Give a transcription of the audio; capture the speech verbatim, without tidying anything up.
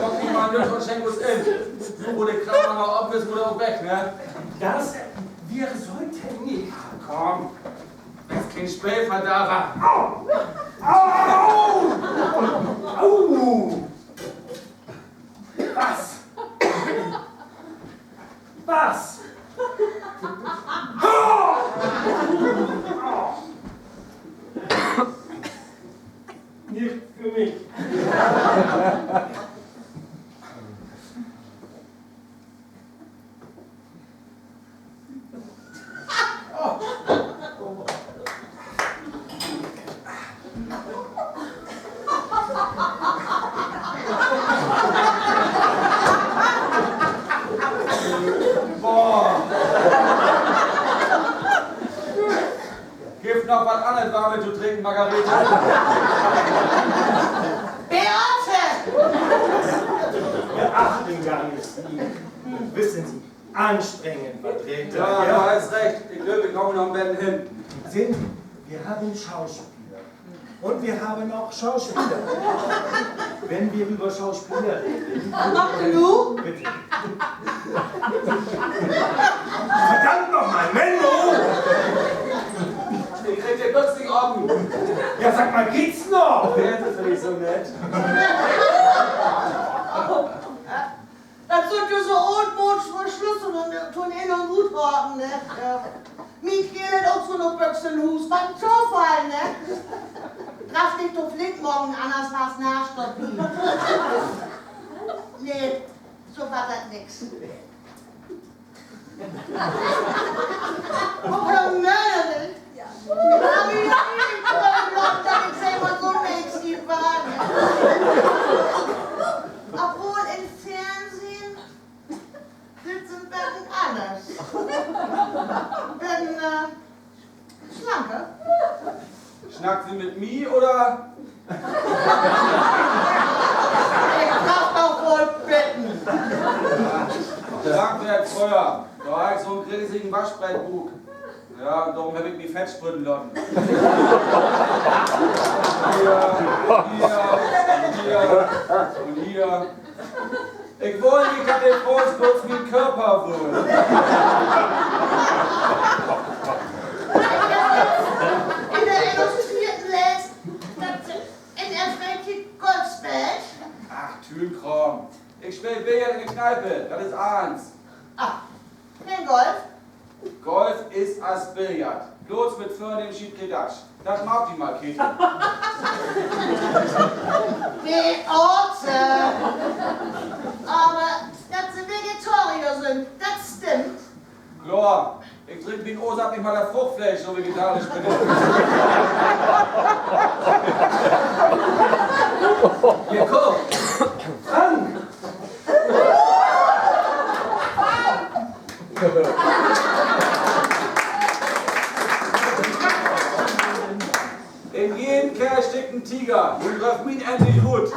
Maak di mal nüch un schenk us in. Nu, wo de Kraam mal op is, mutt he ok weg, ne? Das, wir sollten nicht. Kumm, wes keen Speelverdarver. Au! Au! Au! Was? Was? Nicht für mich. Boah. Gifft noch wat anners Warmes to drinken, Margarete? Beate! Beachten kann ich Sie. Wissen Sie, anstrengend, Vertreter. Ja, du hest recht. Ik glööv, ik gah noch en beten hen. Sehen Sie, wir haben Schauspieler. Und wir haben auch Schauspieler. Wenn wir über Schauspieler reden, Ach, du? Bitte. Verdammt noch mal, Menno! Ik krieg de Büx nich open. Ja, sag mal, geht's noch? Weern Se villicht so nett? Dat sünd düsse ooltmoodschen Verschlüsse un to'n In- un Uthaken, ne? Ja. Mien Keerl hett ok so 'ne Büx in Huus. Wat en Tofall, ne? Draff nich to flink maken, anners harrst Nasch dorbi. Nee, so warrt dat nix. Oh, Herr Möller, ne? Ja. Hebb ik nich glöövt, dat ik Se mal so negativ warr, ne? Obwohl, in Fernsehen sünd Se en beten anners. Beten, äh, slanker. Snackt Se mit mi oder? Ik draff doch woll bidden. Slank weer ik fröher. Dor harr ik so'n gresigen Waschbrettbuuk. Ja, dorüm heff ik mi Fett sprütten laten. Hier, hier, hier un hier. Ik wull nich, dat de Froons blots mien Körper wullen. In de Illustrierten leest, dat Se in Ehr Freetiet Golf speelt. Ach, Tüünkraam. Ik speel Billard in de Kneipe, dat is allens. Ah, keen Golf? Golf is as Billard, blots mit vörnehm Schietkedatsch. Dat maakt di mal keter. Beate! Aver dat Se Vegetarier sünd, dat stimmt. Kloor, ik drink mien Oostsapp nich mal dat Fruchtfleesch, so vegetarisch bün ik. Hier, kumm. Frank! In jeden Keerl stickt en Tiger. Nu dröff mien endlich rut.